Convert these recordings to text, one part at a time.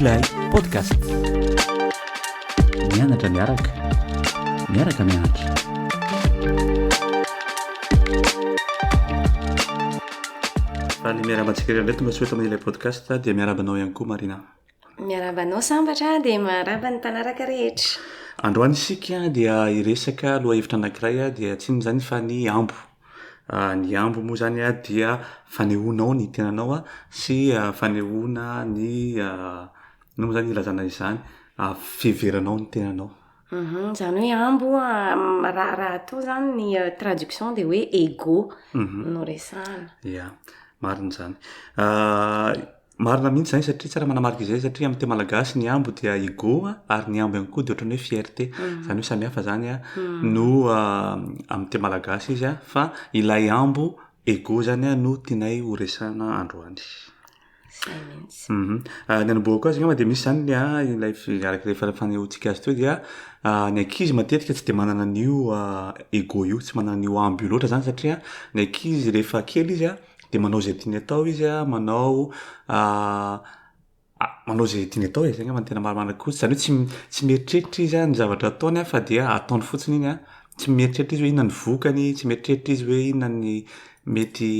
Ilay podcast. Mianatra miaraka, miaraka mianatra. Faly miarahaba antsika rehetra indray tonga soa eto amin'ilay podcast dia miarahaba anao ihany koa Marina. Miarahaba anao Sambatra dia miarahaba ny mpanaraka rehetra. Androany isika dia hiresaka lohahevitra anankiray dia tsy inona izany fa ny ambo. Ny ambo moa izany dia fanehoanao ny tenanao sy fanehoana ny, inona moa izany ilazana izany, fiheveranao ny tenanao. Izany hoe ambo raha raha atao izany ny traduction dia hoe ego no resahana. Ia, marina izany. Marina mihitsy izany satria tsara manamarika izay satria amin'ny teny malagasy ny ambo dia ego ary ny ambo ihany koa dia ohatran'ny hoe fierté. Izany hoe samihafa izany no amin'ny teny malagasy izy fa ilay ambo ego izany no tianay ho resahana androany. Izay mihitsy. Ny anombohako azy angamba dia misy izany ny ilay araka ilay efa fanehoantsika azy teo dia ny ankizy matetika tsy dia manana an'io ego io, tsy manana an'io ambo io loatra izany satria ny ankizy rehefa kely izy an, de manao izay tiany atao izy a, manao manao izay tiany atao e, zay angamba no tena marimarina kokoa, zany hoe tsy tsy mieritreritra izy a ny zavatra ataony a fa dia ataony fotsiny iny a, tsy mieritreritra izy hoe inona ny vokany, tsy mieritreritra izy hoe inona ny mety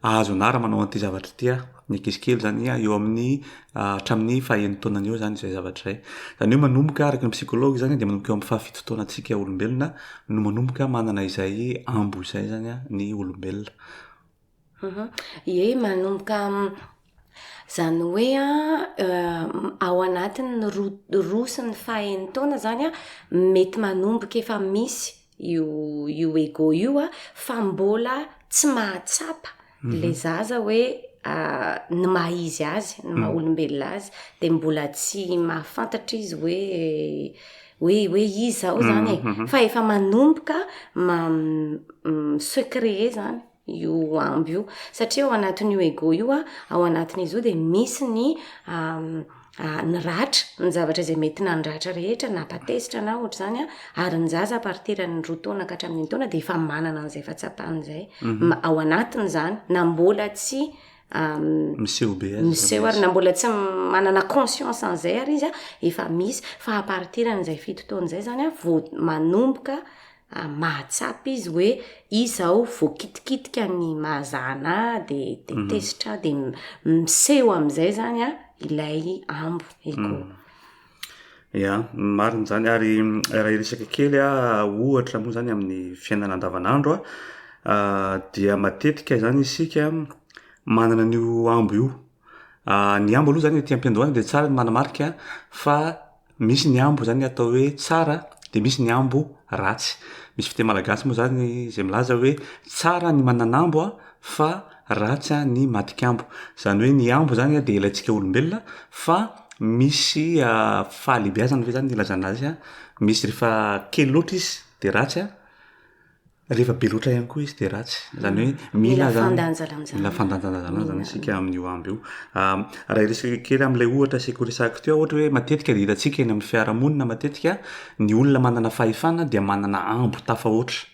hahazo anah raha manao an'ity zavatra ity aho, ny ankizy kely zany a eo amin'ny hatramin'ny faha enin-taonany eo zany izay zavatra izay, zany hoe manomboka araka ny psychologue zany de manomboka eo amin'ny fahafito taonantsika olombelona no manomboka manana izay ambo izay zany a ny olombelona. Ie, manomboka zany hoe an, ao anatin'ny roa roa sy ny faha enin-taona zany an, mety manomboka efa misy io io ego io an, fa mbola tsy mahatsapa le zaza hoe ny maha izy azy, ny maha olombelona azy. De mbola tsy mahafantatra izy hoe hoe hoe iza zaho zany e. Fa efa manomboka ma- mi-se créer zany. io amby io satria ao anatin'io ego io a, ao anatin'izy io de misy ny ny ratra, ny zavatra izay mety nandratra rehetra, nampatezitra na ohatr'izany a, ary ny zaza à partir ny roa taona ka hatramin'ny enin-taona de efa manana an'izay fahatsapana izay ao anatiny zany na mbola tsy Miseho be aza miseho ary na mbola tsy manana conscience an'izay ary izy a, efa misy fa à partir an'izay fito taona izay zany a vao manomboka mahatsapa izy hoe izao voakitikitika ny mahazahana ahy de de tezitra aho de miseho am'zay zany a ilay ambo ego. Ya, marina izany ary raha hiresaka kely aho ohatra moa zany amin'ny fiainana andavanandro an, dia matetika izany isika manana an'io ambo io. Ny ambo aloha zany aty am-piandohana dia tsara ny manamarika fa Misy ny ambo zany atao hoe tsara de misy ny ambo ratsy. Misy fiteny malagasy moa zany zay milaza hoe tsara ny manan'ambo a fa ratsy a ny matik'ambo. Zany hoe ny ambo zany a de ilaintsika olombelona fa misy fahalebiazany ve zany ny ilazana azy a, misy rehefa kely loatra izy de ratsy a. Rehefa be loatra ihany koa izy dia ratsy. Izany hoe mila Mila zany fandanjalanjana. mila fandanjalanjana zany isika amin'io amby io. Raha hiresaka kely amin'ilay ohatra asiako resahako teo ohatra hoe matetika dia hitantsika eny amin'ny fiarahamonina matetika ny olona manana fahefana dia manana ambo tafahoatra.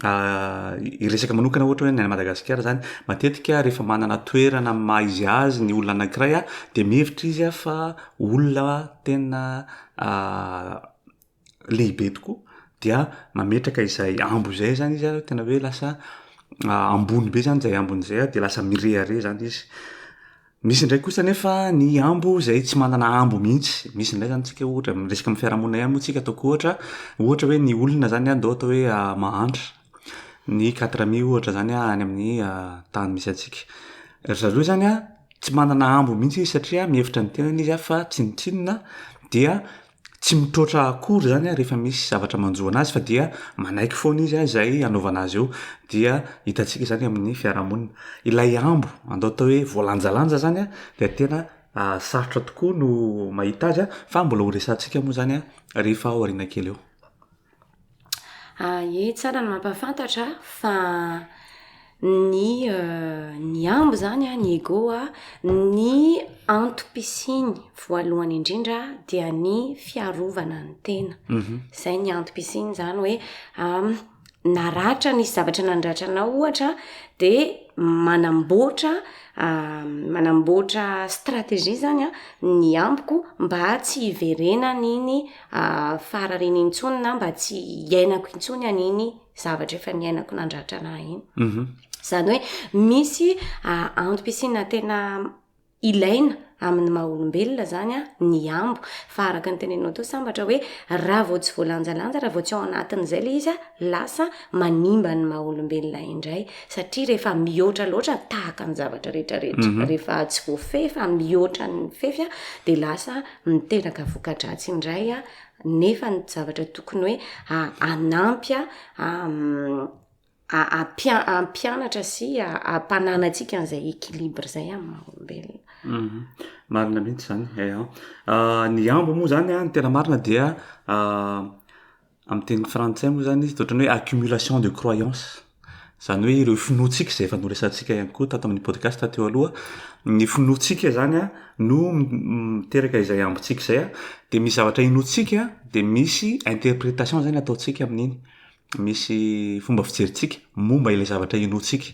Hiresaka manokana ohatra hoe ny any Madagasikara zany, matetika rehefa manana toerana amin'ny maha izy azy ny olona anankiray dia mihevitra izy fa olona tena lehibe tokoa dia mametraka izay ambo izay zany izy a, tena hoe lasa ambony be zany zay ambony zay a de lasa mirehareha zany izy. Misy indray kosa nefa ny ambo zay tsy manana ambo mihitsy, misy indray zany tsika ohatra miresaka amin'ny fiarahamonina ihany moa tsika ataoko ohatra, ohatra hoe ny olona zany a ndao atao hoe mahantra, ny quatre mi ohatra zany a any amin'ny tany misy antsika. Ry zareo zany a tsy manana ambo mihitsy izy satria mihevitra ny tenany izy a fa tsinontsinona dia Tsy mitroatra akory zany rehefa misy zavatra manjo anazy fa dia manaiky foana izy izay anaovana azy eo. Dia hitantsika izany amin'ny fiarahamonina. Ilay ambo andao atao hoe voalanjalanja zany an, dia tena sarotra tokoa no mahita azy an, fa mbola ho resahantsika moa zany an rehefa ao aoriana kely eo. Ie, tsara ny mampahafantatra fa ny ny ambo zany a, ny ego a, ny antom-pisiany voalohany indrindra dia ny fiarovana ny tena. Zay ny antom-pisiany zany hoe. Naratra, nisy zavatra nandratra anao ohatra de manamboatra manamboatra stratégie zany a ny amboko mba tsy hiverenan'iny faharariana intsony na mba tsy hiainako intsony an'iny zavatra efa niainako nandratra anahy iny. Zany hoe misy antom-pisiana tena ilaina amin'ny maha olombelona zany a ny ambo, fa araka ny teneninao teo sambatra hoe raha vao tsy voalanjalanja, raha vao tsy ao anatin'izay le izy a, lasa manimba ny maha olombelona indray satria rehefa mihoatra loatra tahaka ny zavatra rehetrarehetra, rehefa tsy voafehy fa mihoatra ny fefy a de lasa miteraka voka-dratsy indray a, nefa ny zavatra tokony hoe hanampy a ampia- hampianatra sy hampanana antsika an'izay équilibre zay amin'ny maha olombelona. Mhm. Marina mihitsy zany, ean. Ny ambo moa zany an, ny tena marina dia amin'ny teny frantsay moa zany izy de ohatran'ny hoe accumulation de croyance. Zany hoe ireo finoantsika izay efa noresahantsika ihany koa tato amin'ny podcast teo aloha, ny finoantsika zany an no miteraka izay ambontsika izay an, de misy zavatra inoantsika de misy interprétation zany ataontsika amin'iny. Misy fomba fijerintsika momba ilay zavatra inoantsika.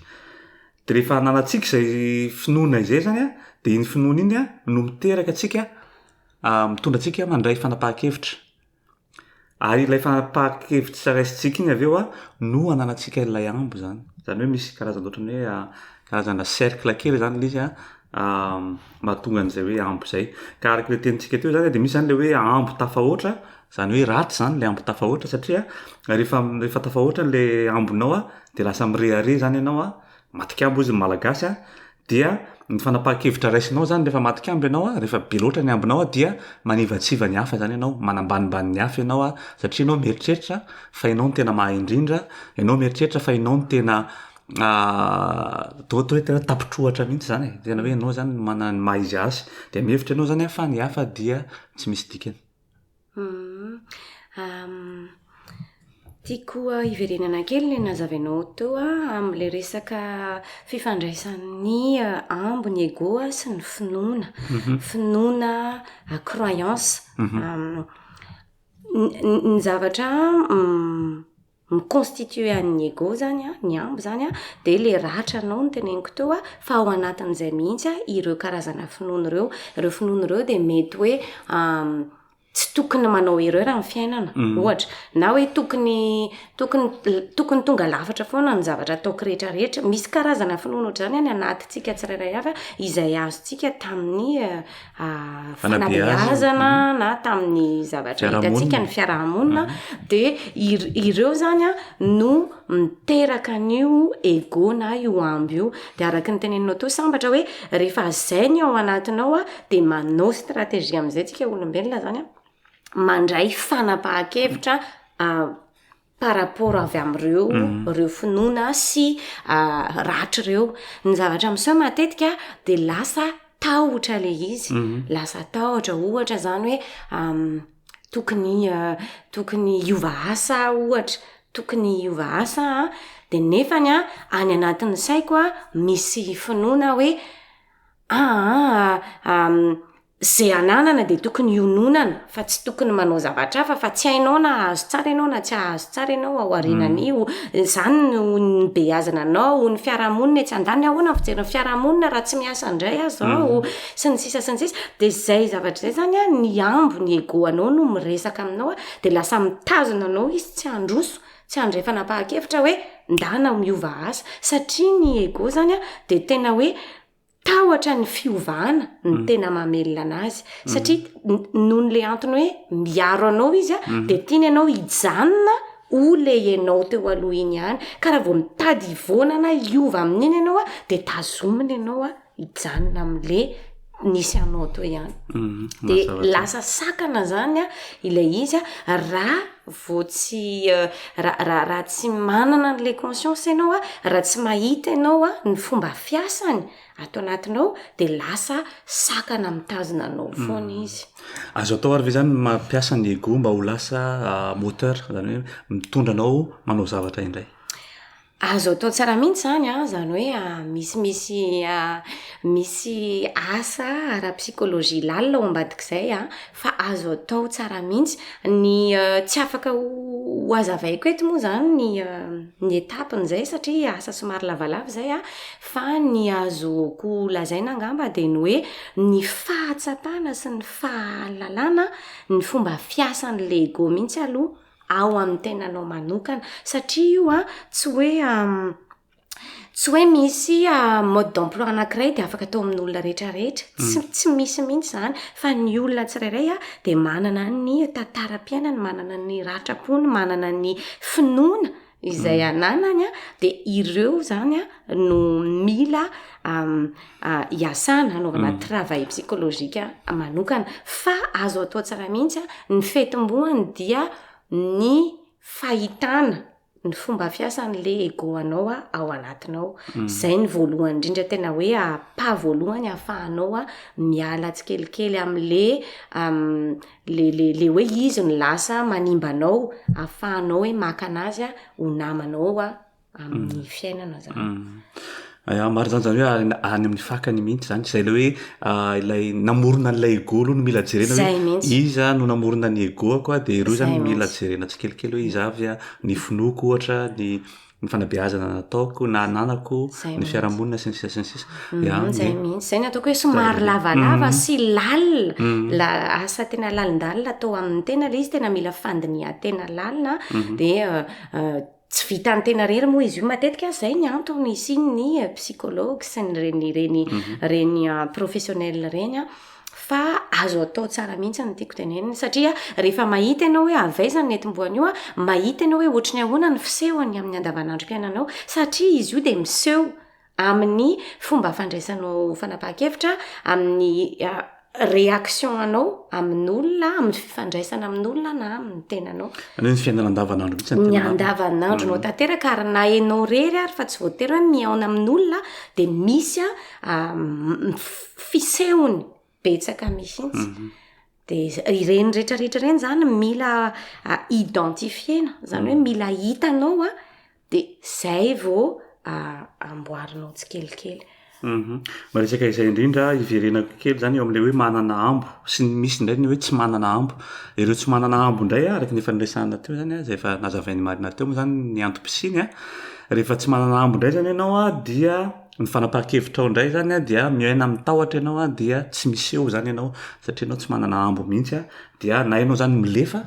De rehefa ananantsika izay finoana izay zany an, de iny finoana iny an no miteraka antsika mitondra antsika mandray fanapahan-kevitra. Ary ilay fanapahan-kevitra raisintsika iny avy eo an no ananantsika ilay ambo zany. Zany hoe misy karazana ohatran'ny hoe karazana cercle kely zany ilay izy an, mahatonga an'izay hoe ambo izay. Ka araka ilay tenintsika teo zany de misy zany le hoe ambo tafahoatra, zany hoe ratsy zany le ambo tafahoatra satria rehefa rehefa tafahoatra le ambonao a de lasa mirehareha zany ianao a, matikambo hozy ny malagasy a, dia ny fanapahan-kevitra raisinao zany rehefa matikambo ianao a, rehefa be loatra ny ambinao a dia manivatsiva ny hafa zany ianao, manambanimbany ny hafa ianao a, satria ianao mieritreritra fa ianao no tena mahay indrindra, ianao mieritreritra fa ianao no tena toa hoe tena tapitr'ohatra mihitsy zany e, tena hoe ianao zany no manana ny maha izy azy, de mihevitra ianao zany a fa ny hafa dia tsy misy dikany. Tiako hiverenana kely le nazavainao teo a am'le resaka fifandraisan'ny ambo, ny ego a sy ny finoana. Finoana, croyance. Ny- ny zavatra mi-constituer an'ny ego zany a, ny ambo zany a, de le ratranao noteneniko teo a, fa ao anatin'izay mihitsy a ireo karazana finoana ireo. Ireo finoana ireo de mety hoe tsy tokony manao erreur amin'ny fiainana, ohatra. Na hoe tokony tokony tokony tonga lafatra foana ny zavatra ataoko rehetrarehetra. Misy karazana finoana ohatr'zany any anatintsika tsirairay avy a, izay azontsika tamin'ny fanabeazana na tamin'ny zavatra hitantsika ny fiarahamonina de ir- ireo zany a no miteraka an'io ego na io ambo io. De araky ny teneninao teo sambatra hoe rehefa zay ny ao anatinao a de manao stratégie am'zay tsika olombelona zany a, mandray fanapahan-kevitra par rapport avy am'reo reo finoana sy ratra reo. Ny zavatra miseho matetika de lasa tahotra le izy, lasa tahotra ohatra zany hoe tokony tokony hiova asa aho ohatra, tokony hiova asa aho a, de nefany a any anatin'ny saiko a misy finoana hoe aaa zay ananana de tokony hiononana fa tsy tokony manao zavatra hafa fa tsy hainao na hahazo tsara ianao na tsy hahazo tsara ianao ao aorianan'io. Zany no nibeazana anao, ny fiarahamonina etsy andaniny, ahoana ny fijerin'ny fiarahamonina raha tsy miasa indray aho zao? Sy ny sisa sy ny sisa. De zay zavatra zay zany a, ny ambo, ny ego anao no miresaka aminao a, de lasa mitazona anao izy tsy handroso, tsy handray fanapahan-kevitra hoe ndana miova asa satria ny ego zany a de tena hoe tahotra ny fiovana no tena mamelona anazy satria noho n'le antony hoe miaro anao izy a de tiany ianao hijanona ho le ianao teo aloha iny ihany ka raha vao mitady hivoana na hiova amin'iny ianao a de tazominy ianao a hijanona am'le nisy anao teo ihany. De lasa sakana zany a ilay izy a raha vao tsy raha raha raha tsy manana an'le conscience ianao a, raha tsy mahita ianao a ny fomba fiasany ato anatinao de lasa sakana mitazona anao foana izy. Azo atao ary ve zany ny mampiasa ny ego mba ho lasa moteur, zany hoe mitondra anao manao zavatra indray? Azo atao tsara mihitsy zany an, zany hoe misimisy misy asa ara-psikôlôjia lalina ao ambadik'izay a, fa azo atao tsara mihitsy. Ny tsy afaka ho- ho hazavaiko eto moa zany ny ny étape-n'zay satria asa somary lavalava zay a, fa ny azoko lazaina angamba de ny hoe ny fahatsapana sy ny fahalalana ny fomba fiasan'le ego mihitsy aloha ao am'tenanao manokana satria io a tsy hoe tsy hoe misy mode d'emploi anakiray de afaka atao amin'olona rehetrarehetra. Tsy- tsy misy mihitsy zany fa ny olona tsirairay a de manana ny tantaram-piainany, manana ny ratram-pony, manana ny finoana izay ananany a, de ireo zany a no mila iasana, anaovana travail psychologique manokana. Fa azo atao tsara mihitsy a, ny fiatombohany dia ny fahitana ny fomba fiasan'le ego anao a ao anatinao. Zay ny voalohany indrindra tena hoe pas voalohany ahafahanao a miala tsikelikely am'le le- le- le hoe izy no lasa manimba anao, ahafahanao hoe maka anazy a ho namanao a amin'ny fiainana zany. Ya, marina zany, zany hoe any any amin'ny fakany mihitsy zany, zay le hoe ilay namorona an'ilay ego aloha no mila jerena hoe Zay mihitsy. iza no namorona ny ego-ako a, de ireo zany Zay mila mihitsy. jerena tsikelikely hoe iza avy a, ny finoako ohatra, ny ny fanabeazana nataoko na ananako, Zay ny mihitsy. fiarahamonina sy ny sisa sy ny sisa. Ya, Zay ie. mihitsy, zay ny ataoko hoe somary lavalava sy lalina, la- asa tena lalindalina atao amin'ny tena le izy, tena mila fandinihan-tena lalina de tsy vitan'ny tena rery moa izy io matetika, zay ny antony isian'ny psychologue sy ny reny reny reny professionnel reny a, fa azo atao tsara mihitsy ny tiako tenenina satria rehefa mahita ianao hoe avy aiza ny netombohan'io a, mahita ianao hoe ohatry ny ahoana ny fisehony amin'ny andavanandrom-piainanao satria izy io de miseho amin'ny fomba fandraisanao fanapahan-kevitra, amin'ny réaction anao amin'olona, amin'ny fifandraisana amin'olona na amin'ny tenanao. Zany hoe ny fiainana andavanandro mihitsy no Ny tena marina. andavanandronao tanteraka ary na ianao rery ary fa tsy voatery hoe mihaona amin'olona de misy a f- fisehony betsaka mihitsy. De z- ireny rehetrarehetra reny zany mila identifier-na, zany hoe mila hitanao a de zay vao amboarinao tsikelikely. Miresaka izay indrindra, iverenako kely zany eo am'le hoe manana ambo sy ny misy indray ny hoe tsy manana ambo. Ireo tsy manana ambo indray a, araky ny efa niresahana teo zany a, zay efa nazavain'i Marina teo moa zany ny antom-pisiany a. Rehefa tsy manana ambo indray zany ianao a dia ny fanapahan-kevitrao indray zany a dia miaina am'tahotra ianao a dia tsy miseho zany ianao satria ianao tsy manana ambo mihitsy a, dia na ianao zany milefa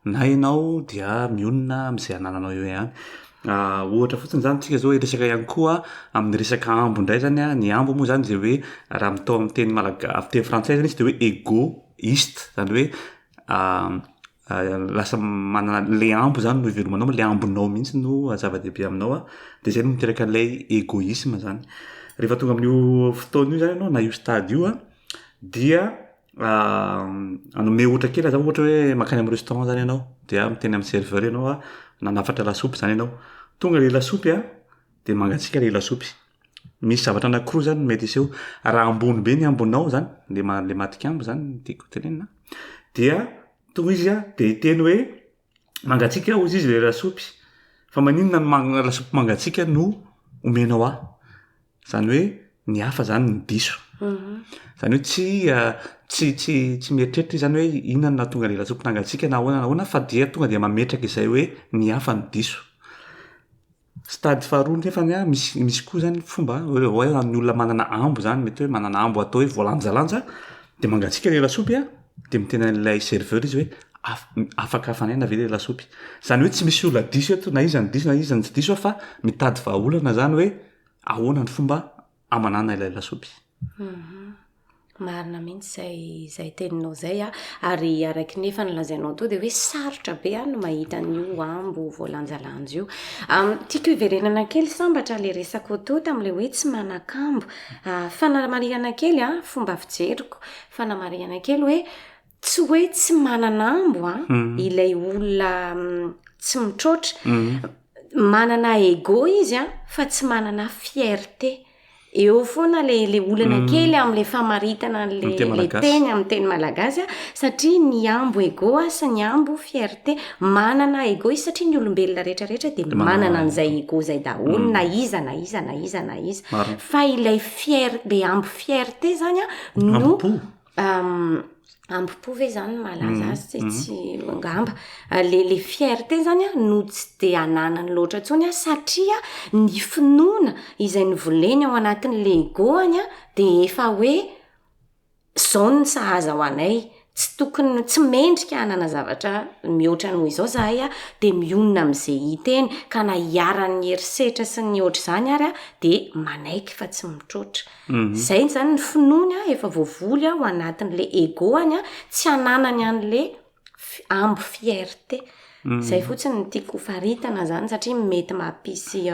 na ianao dia mionona am'zay anananao eo ihany. Ohatra fotsiny zany tsika zao hiresaka ihany koa amin'ny resaka ambo indray zany a, ny ambo moa zany zay hoe raha atao am'teny malaga- am'teny frantsay zany izy de hoe égoïste, zany hoe lasa manana le ambo zany no ivelomanao, le ambonao mihitsy no zava-dehibe aminao a, de zay no miteraka an'lay égoïsme zany. Rehefa tonga amin'io fotoana io zany ianao na io stade io a dia hanome ohatra kely aho zao ohatra hoe mankany am'restaurant zany ianao dia miteny am'serveur ianao a, nanafatra lasopy zany ianao. Tonga le lasopy a de mangatsiaka le lasopy. Misy zavatra anankiroa zany mety hiseho, raha ambony be ny ambonao zany, le ma- le matikambo zany no tiako tenenina dia tonga izy a de hiteny hoe mangatsiaka hozy izy le lasopy fa maninona ny man- lasopy mangatsiaka no omenao ahy? Zany hoe ny hafa zany no diso. Zany hoe tsy tsy tsy tsy mieritreritra izy zany hoe inona no nahatonga an'le lasopy nangatsiaka na ahoana na ahoana fa dia tonga de mametraka izay hoe ny hafa no diso. Stade faharoa nefany a misy misy koa zany fomba hoe hoe ny olona manana ambo zany mety hoe manana ambo atao hoe voalanjalanja de mangatsiaka le lasopy a de miteny an'ilay serveur izy hoe af- afaka hafanaina ve le lasopy? Zany hoe tsy misy olona diso eto na iza ny diso na iza ny tsy diso a fa mitady vahaolana zany hoe ahoana ny fomba hamanana ilay lasopy. Marina mihitsy zay zay teninao zay a, ary araky ny efa nolazainao teo de hoe sarotra be a no mahita an'io ambo voalanjalanja io. Tiako hiverenana kely sambatra le resaka teo tam'le hoe tsy manan-kambo. Fanamarihana kely a, fomba fijeriko, fanamarihana kely hoe tsy hoe tsy manana ambo a ilay olona tsy mitroatra. Manana ego izy a fa tsy manana fierté. Eo foana le le olana kely am'le famaritana an'le Ny teny le malagasy. teny amin'ny teny malagasy a, satria ny ambo ego a sy ny ambo fierté. Manana ego izy satria ny olombelona rehetrarehetra de De manana manana an'izay ego zay daholo na iza na iza na iza na iza. Marina. Fa ilay fier- le ambo fierté zany a no Ambo-po. Ambo-po ve zany no mahalaza azy? Tsy tsy angamba. Le le fierté zany a no tsy de ananany loatra intsony a satria ny finoana izay novoleny ao anatin'le ego-any a de efa hoe zao no sahaza ho anay, tsy tokony- tsy mendrika hanana zavatra mihoatra noho izao zahay a, de mionona am'zay hita eny ka na iharan'ny herisetra sy ny ohatr'izany ary a de manaiky fa tsy mitroatra. Zay zany ny finoany a efa voavoly ao anatin'le ego-any a, tsy ananany an'le f- ambo fierté. Zay fotsiny no tiako ho faritana zany satria mety mampisy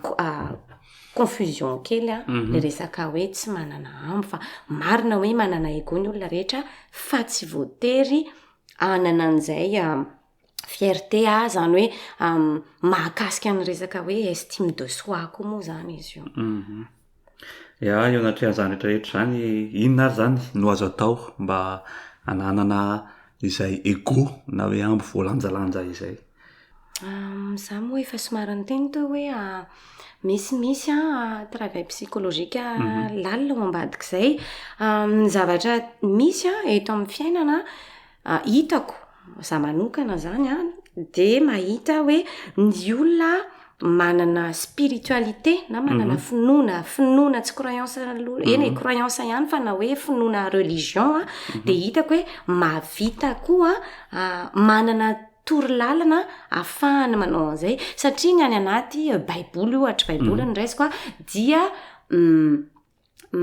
ko- confusion kely a le resaka hoe tsy manana ambo fa marina hoe manana ego ny olona rehetra fa tsy voatery hanana an'izay fierté a, zany hoe mahakasika ny resaka hoe estime de soi koa moa zany izy io. Ya, eo anatrehan'izany rehetrarehetra zany, inona ary zany no azo atao mba hananana izay ego na hoe ambo voalanjalanja izay? Za moa efa somary niteny teo hoe misimisy a travail psychologique lalina ao ambadik'izay. Ny zavatra misy a eto amin'ny fiainana hitako, za manokana zany a, de mahita hoe ny olona manana spiritualité na manana finoana, finoana tsy croyance lo- eny e, croyance ihany fa na hoe finoana religion a, de hitako hoe mahavita koa manana toro-làlana ahafahana manao an'izay satria ny any anaty baiboly ohatra, baiboly no raisiko a, dia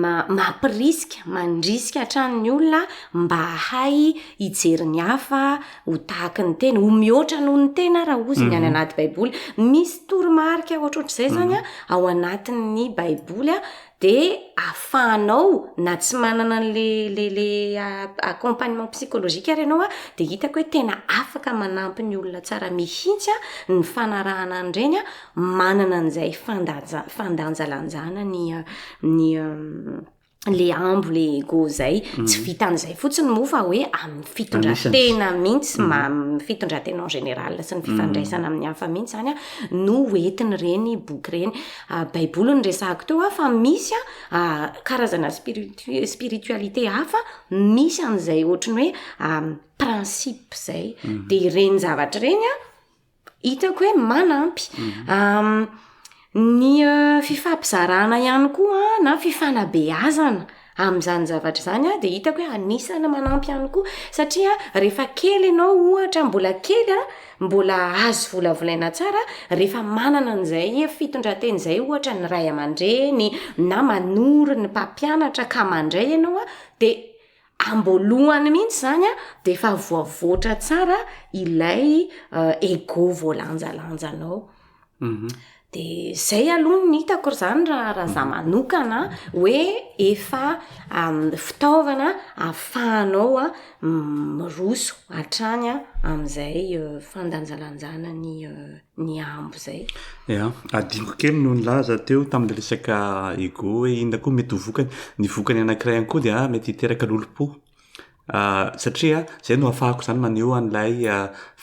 ma- mampirisika, mandrisika hatrany ny olona mba hahay hijery ny hafa ho tahaky ny tena, ho mihoatra noho ny tena raha hozy ny any anaty baiboly. Misy toromarika ohatrohatr'izay zany a ao anatin'ny baiboly a de ahafahanao na tsy manana an'le le le accompagnement psychologique ary ianao a de hitako hoe tena afaka manampy ny olona tsara mihitsy a ny fanarahana an'ireny a, manana an'izay fandaja- fandanjalanjana ny ny le ambo le ego zay. Tsy vitan'izay fotsiny moa fa hoe amin'ny fitondran-tena mihitsy, ma- fitondran-tena en général sy ny fifandraisana amin'ny hafa mihitsy zany a no hoentin'ireny boky ireny. Baiboly no resahako teo a fa misy a karazana spiritu- spiritualité hafa misy an'izay ohatran'ny hoe principe zay. De ireny zavatra ireny a hitako hoe manampy. Ny fifampizarana ihany koa na fifanabeazana am'zany zavatra zany a de hitako hoe anisany manampy ihany koa satria rehefa kely ianao ohatra mbola kely a, mbola azo volavolaina tsara, rehefa manana an'izay fitondran-tena zay ohatra ny ray aman-dreny na manoro ny mpampianatra ka mandray ianao a, de am-boalohany mihitsy zany a de efa voavoatra tsara ilay ego voalanjalanjanao. De zay aloha ny hitako zany raha raha za manokana hoe efa fitaovana ahafahanao a miroso hatrany a am'zay fandanjalanjana ny ny ambo zay. Ya, adinoko kely no nilaza teo tamin'le resaka ego hoe inona koa mety ho vokany. Ny vokany anankiray ihany koa dia mety hiteraka lolompo. Satria zay no ahafahako zany maneho an'ilay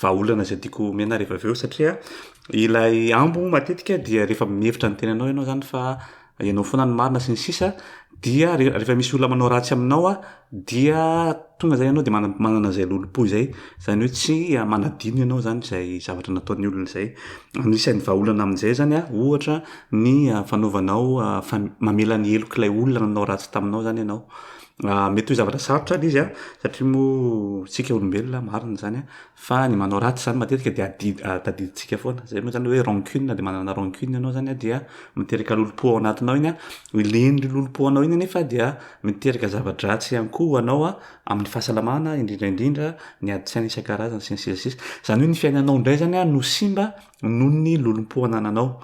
vahaolana zay tiako omena rehefa avy eo satria ilay ambo matetika dia rehefa mihevitra ny tenanao ianao zany fa ianao foana no marina sy ny sisa dia re- rehefa misy olona manao ratsy aminao a dia tonga zany ianao de mana- manana an'izay lolompo izay, zany hoe tsy manadino ianao zany zay zavatra nataon'ny olona izay. Anisan'ny vahaolana amin'izay zany a ohatra ny fanaovanao fam- mamela ny helok'ilay olona nanao ratsy taminao zany ianao. Mety ho zavatra sarotra ilay izy a satria moa tsika olombelona marina zany a fa ny manao ratsy zany matetika de adi- tadidintsika foana, zay moa zany hoe rancune de manana rancune ianao zany a dia miteraka lolompo ao anatinao iny a, iny lolompo anao iny anefa dia miteraka zava-dratsy ihany koa ho anao a amin'ny fahasalamana indrindra indrindra ny ady saina isan-karazany sy ny sisa sisa. Zany hoe ny fiainanao indray zany a no simba noho ny lolompo anananao.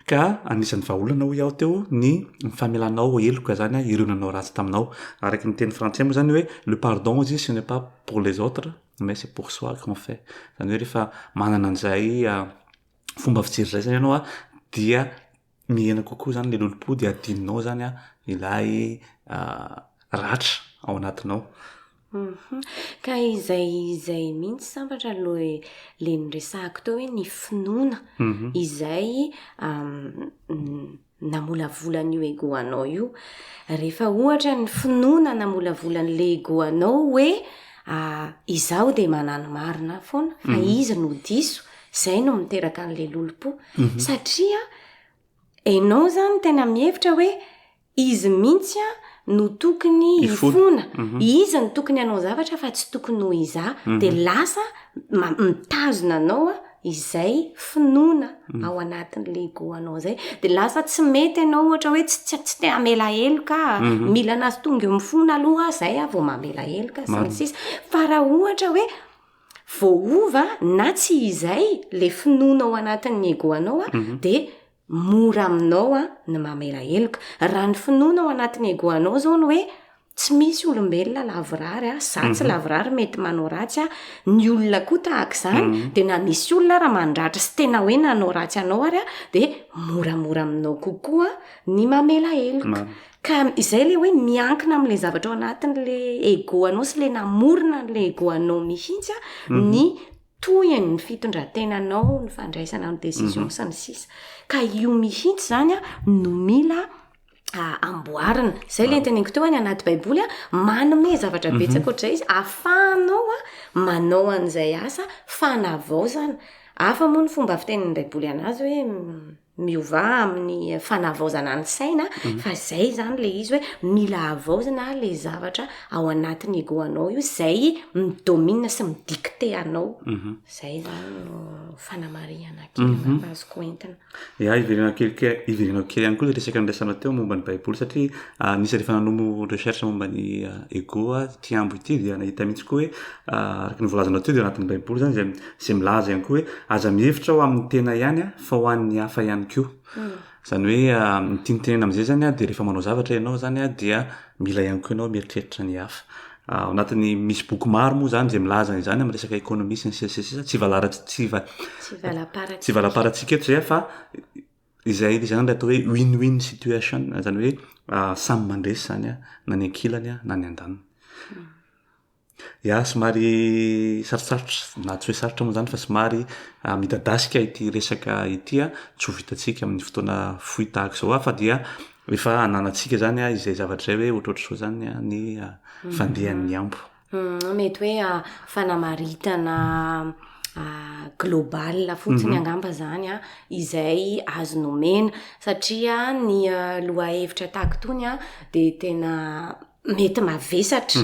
Ka anisan'ny vahaolana hoy aho teo ny famelanao heloka zany a ireo nanao ratsy taminao. Araky ny teny frantsay moa zany hoe le pardon izy ce n'est pas pour les autres mais c'est pour soi qu'on fait. Zany hoe rehefa manana an'izay fomba fijery zay zany ianao a dia. mihena kokoa zany le lolompo de adinonao zany a ilay ratra ao anatinao. Ka izay izay mihitsy sambatra lo le noresahako teo hoe ny finoana izay namolavola an'io ego anao io. Rehefa ohatra ny finoana namolavola an'le ego anao hoe izaho dia manano marina foana fa izy no diso, izay no miteraka an'le lolompo. Satria enao zany tena mihevitra hoe Izy mihitsy no tokony hifona, izy no tokony hanao zavatra fa tsy tokony ho izaho, dia lasa mitazona anao izay finoana ao anatin'ilay ego anao izay, dia lasa tsy mety ianao ohatra hoe tsy tsy te hamela heloka aho, mila anazy tonga eo mifona aloha aho izay aho vao mamela heloka sy ny sisa, fa raha ohatra hoe voaova na tsy izay ilay finoana ao anatin'ny ego anao dia Mora aminao ny mamela heloka. Raha ny finoana ao anatin'ny ego anao izao ny hoe tsy misy olombelona lavorary a, za tsy lavorary mety manao ratsy aho, ny olona koa tahaka izany, dia na misy olona ara mandratra sy tena hoe nanao ratsy anao ary dia moramora aminao kokoa ny mamela heloka. Ka izay ilay hoe miankina amin'ilay zavatra ao anatin'ilay ego anao sy ilay namorona an'ilay ego anao mihitsy ny tohiny ny fitondran-tenanao, ny fandraisana ny décision sy ny sisa. Ka io mihitsy zany a no mila amboarina. Zay le noteneniko teo hoe any anaty baiboly a, manome zavatra betsaka ohatr'izay izy ahafahanao a manao an'izay asa fanavaozana. Hafa moa ny fomba fitenin'ny baiboly anazy hoe Miovà amin'ny fanavaozana ny saina fa zay zany le izy hoe mila havaozina le zavatra ao anatin'ny ego anao io zay mi-domine sy mi-dicter anao. Zay zany no fanamarihana kely angamba azoko entina. Ya, hiverenako kely ke- hiverenako kely ihany koa le resaka niresahanao teo momba ny baiboly satria anisan'ny efa nanomo recherche momba ny ego aho ity ambo ity dia nahita mihitsy koa hoe araka ny voalazanao teo dia anatin'ny baiboly zany zay zay milaza ihany koa hoe aza mihevitra ho amin'ny tena ihany fa ho an'ny hafa ihany koa. Izany hoe ny tiany tenenina amin'izay zany dia rehefa manao zavatra ianao zany dia mila ihany koa ianao mieritreritra ny hafa. Ao anatin'ny misy boky maro moa zany izay milaza an'izany amin'ny resaka économie sy ny sisa sy ny sisa, tsy hivalara- tsy hiva- tsy hivalaparantsika eto izay fa izay izany ilay atao hoe win-win situation, izany hoe samy mandresy izany na ny ankilany na ny andaniny. Ya, somary sarotsarotra, na tsy hoe sarotra moa zany fa somary midadasika ity resaka ity an, tsy ho vitantsika amin'ny fotoana fohy tahaka izao fa dia efa ananantsika zany an izay zavatra izay hoe ohatrohatr'izao zany an ny fandehan'ny ambo. Mety hoe fanamaritana global fotsiny angamba zany an, izay azo nomena satria ny lohahevitra tahaka itony an de tena mety mavesatra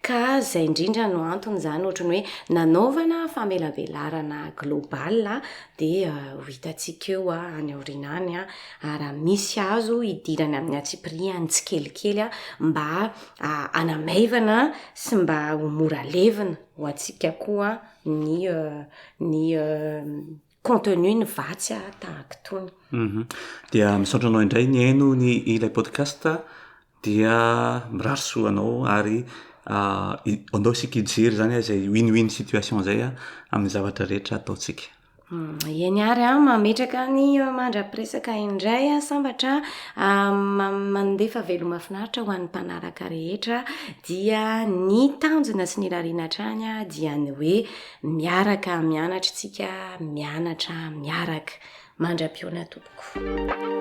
ka zay indrindra no antony zany ohatran'ny hoe nanaovana famelabelarana global de ho hitantsika eo any aoriana any a raha misy azo hidirana amin'ny antsipiriany tsikelikely a mba hanamaivana sy mba ho mora levona ho antsika koa ny ny contenu ny vatsy tahaka itony. Dia misaotra anao indray nihaino ny ilay podcast dia mirary soa anao ary andao isika hijery zany izay win win situation zay amin'ny zavatra rehetra ataontsika. Eny ary an, mametraka ny mandra-piresaka indray an, sambatra mandefa veloma finaritra ho an'ny mpanaraka rehetra dia ny tanjona sy ny irariana hatrany dia ny hoe Miaraka mianatra tsika mianatra miaraka. Mandra-pihaona tompoko.